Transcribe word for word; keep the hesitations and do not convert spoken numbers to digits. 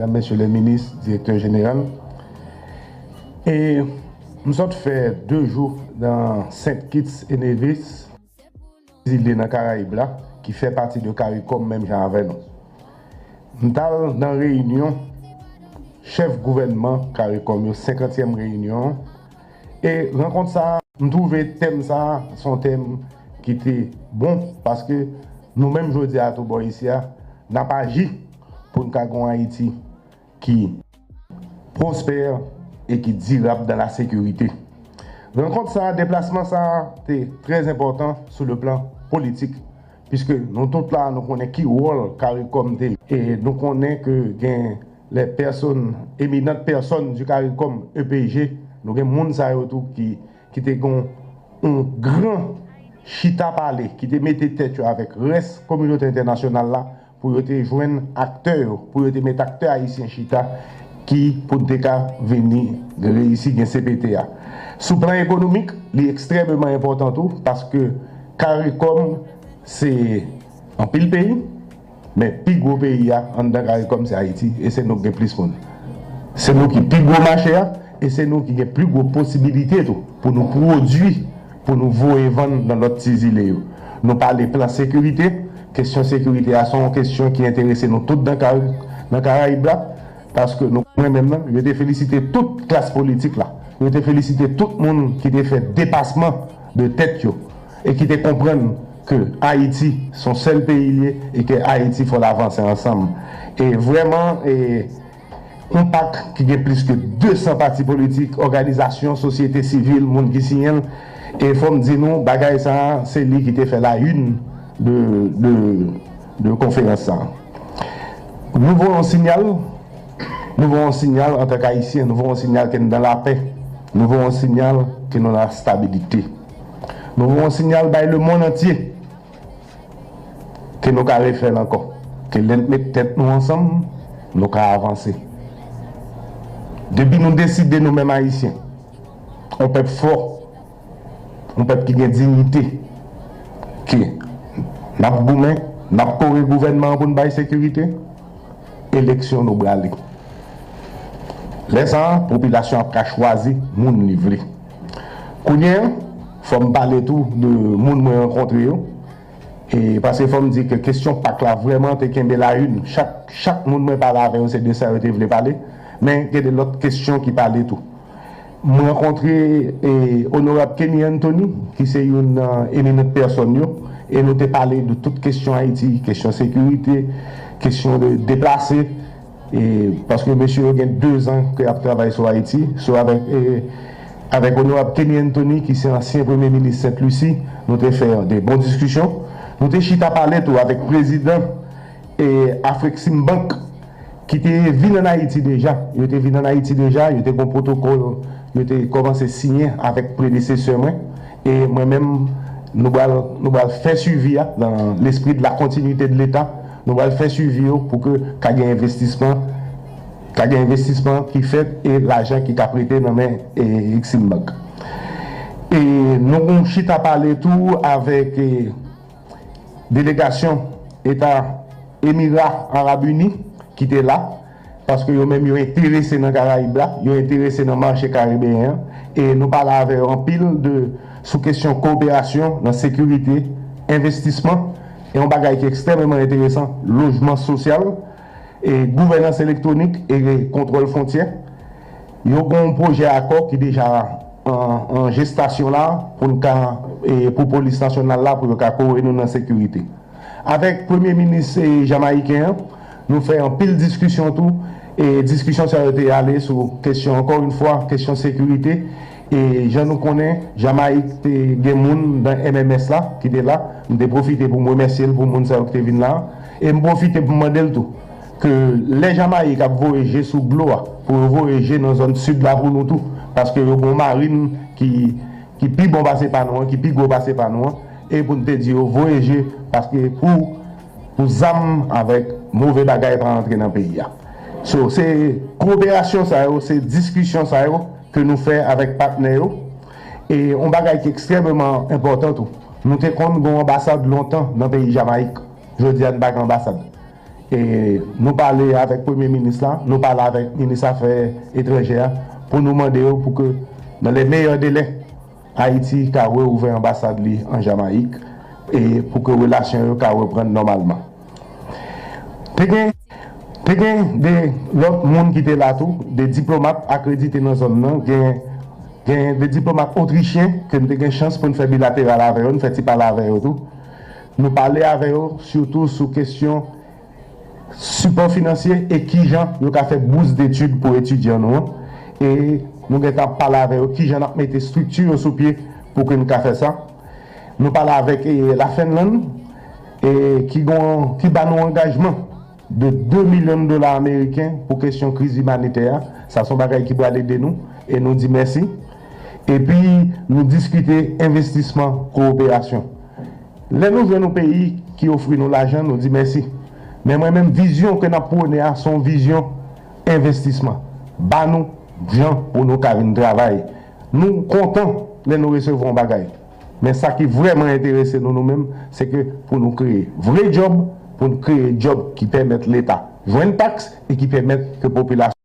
Medam, mesye lè minis, direktè jeneral. E m sot fè de jou nan Saint Kitts e Nevis, zile nan Karayib la, ki fè pati de CARICOM menm jan avè nou. M t al nan reyinyon chèf gouvènman CARICOM yo, senkantyèm reyinyon. E rankont sa a, m twouve tèm sa a se yon tèm ki te bon, paske nou menm jodi a tou bò isi a, n ap aji pou n ka gen yon Ayiti ki pwospè e ki dirab dan la sekirite. Rankont sa a, deplasman sa a te trè enpòtan sou le plan politik, piske nou tout la, nou konnen ki wòl CARICOM te. E nou konnen ke gen les personnes, éminentes personnes du CARICOM E P G, nou gen moun sa yo tou ki, ki te gen yon gran chita pale, ki te mete tèt yo avèk rès kominote entènasyonal la, pou yo te jwenn aktè yo, pou yo te met aktè ayisyen chita, ki pou n te ka vini reyisi gen C P T a. Sou plan ekonomik, li ekstrèmeman enpòtan tou, paske CARICOM se anpil peyi, men pi gwo peyi a anndan CARICOM se Ayiti, e se nou ki gen plis moun. Se nou ki pi gwo mache a, e se nou ki gen pi gwo posibilite tou pou nou pwodui, pou nou voye vann nan lòt ti zile yo. Nou pale plan sekirite, kesyon sekirite a se yon kesyon ki enterese nou tout nan Kari-, nan Karayib la, paske nou konnen menm nan, yo te felisite tout klas politik la, yo te felisite tout moun ki te fè depasman de tèt yo e ki te konprann ke Ayiti se yon sèl peyi l ye e ke Ayiti fò l avanse ansanm. E vrèman, e, yon pak ki gen plis ke de san pati politik, òganizasyon, sosyete sivil, moun ki siyen l. E fò m di nou, bagay sa a, se li ki te fè la une de, de, de konferans sa a. Nou voye yon sinyal, nou voye yon sinyal antanke Ayisyen, nou voye yon sinyal ke n dan lapè, nou voye yon sinyal ke nou nan stabilite. Nou voye yon sinyal bay lemonn antye ke nou ka refè l ankò, ke lè n met tèt nou ansanm, nou ka avanse. Depi nou deside nou menm Ayisyen, yon pèp fò, yon pèp ki gen diyite, ke n ap goumen, n ap kore gouvènman an pou n bay sekirite, eleksyon nou brale. Lè sa a, popilasyon ap ka chwazi moun li vle. Kounye a, fò m pale tou de moun mwen rankontre yo, e paske fò m di ke kesyon pak la vrèman te kenbe la une. Chak, chak moun mwen pale avè yo, se de sa yo te vle pale, men gen de lòt kesyon ki pale tou. Mwen rankontre, e, Onorab Kenny Anthony, ki se youn nan eminant pèsòn yo, e nou te pale de tout kesyon Ayiti, kesyon sekirite, kesyon de deplase, e, paske mesye yo gen de zan ke y ap travay sou Ayiti, sou avèk, e, avèk Onorab Kenny Anthony, ki se ansyen premye minis Sent Lisi, nou te fè de bon diskisyon. Nou te chita pale tou avèk prezidan, e, Afreximbank, ki te vin ann Ayiti deja. Yo te vin ann Ayiti deja, yo te gon pwotokòl, yo te kòmanse siyen avèk predesesè mwen. E mwen menm, nou pral, nou pral fè swivi a, dans l'esprit de la continuité de l'État, nou pral fè swivi yo pou ke ka gen envestisman, ka gen envestisman ki fèt e lajan ki ka prete nan men, e, Eximbank. E nou gon chita pale tou avèk, e, delegasyon Eta Emira Arab Ini ki te la, paske yo menm yo enterese nan Karayib la, yo enterese nan mache karibeyen an, e nou pale avè yo anpil de, sou kesyon kowoperasyon nan sekirite, envestisman, e yon bagay ki ekstrèmeman enteresan, lojman sosyal, e gouvènans elektwonik e kontwòl fwontyè. Yo gen yon pwojè akò ki deja an, an jestasyon la pou n ka, e, pou polis nasyonal la, pou yo ka kore nou nan sekirite. Avèk premye minis, e, jamayiken an, nou fè anpil diskisyon tou, e diskisyon sa yo te ale sou kesyon, ankò yon fwa, kesyon sekirite, e jan nou konnen, Jamayik te gen moun nan M M S la ki te la. M te pwofite pou m remèsye l pou moun sa yo ki te vin la. E m pwofite pou m mande l tou ke lè Jamayik ap voye je sou dlo a, pou yo voye je nan zòn sid la pou nou tou, paske yo gen yon marin ki, ki pi bon pase pa nou an, ki pi gwo pase pa nou an, e pou n te di yo voye je, paske pou, pou zam avèk move bagay pa antre nan peyi a. So, se kowoperasyon sa yo, se diskisyon sa yo ke nou fè avèk patnè yo. E yon bagay ki ekstrèmeman enpòtan tou, nou te konn gen yon anbasad lontan nan peyi Jamayik. Jodi a, n pa gen anbasad. E nou pale avèk Premye Minis la, nou pale avèk Minis Afè Etranjè a, pou nou mande yo pou ke, dans les meilleurs délais, Ayiti ka reouvè anbasad li an Jamayik, e pou ke relasyon yo ka reprann nòmalman. Te gen, te gen de lòt moun ki te la tou, de diplomat akredite nan zòn nan, gen, gen de diplomat otrichyen ke n te gen chans pou n fè bilateral avè yo, n fè ti pale avè yo tou. Nou pale avè yo sitou sou kesyon sipò finansye e kijan yo ka fè bous detid pou etidyan nou an. E nou gentan ap pale avè yo kijan n ap mete estrikti yo sou pye pou ke n ka fè sa. Nou pale avèk, e, la Fenlann, e, ki gon, ki ba nou angajman de de milyon dola ameriken pou kesyon kriz imanitè a. Sa se yon bagay ki pral ede nou, e nou di mèsi. Epi, nou diskite envestisman, kowoperasyon. Lè nou jwenn yon peyi ki ofri nou lajan, nou di mèsi. Men mwen menm, vizyon ke n ap pwone a, se yon vizyon envestisman. Ba nou jan pou nou ka vin travay. Nou kontan lè nou resevwa yon bagay. Men sa ki vrèman enterese nou, nou menm, se ke pou nou kreye vre djòb, pou nou kreye djòb ki pèmèt Leta jwenn taks e ki pèmèt ke popilasyon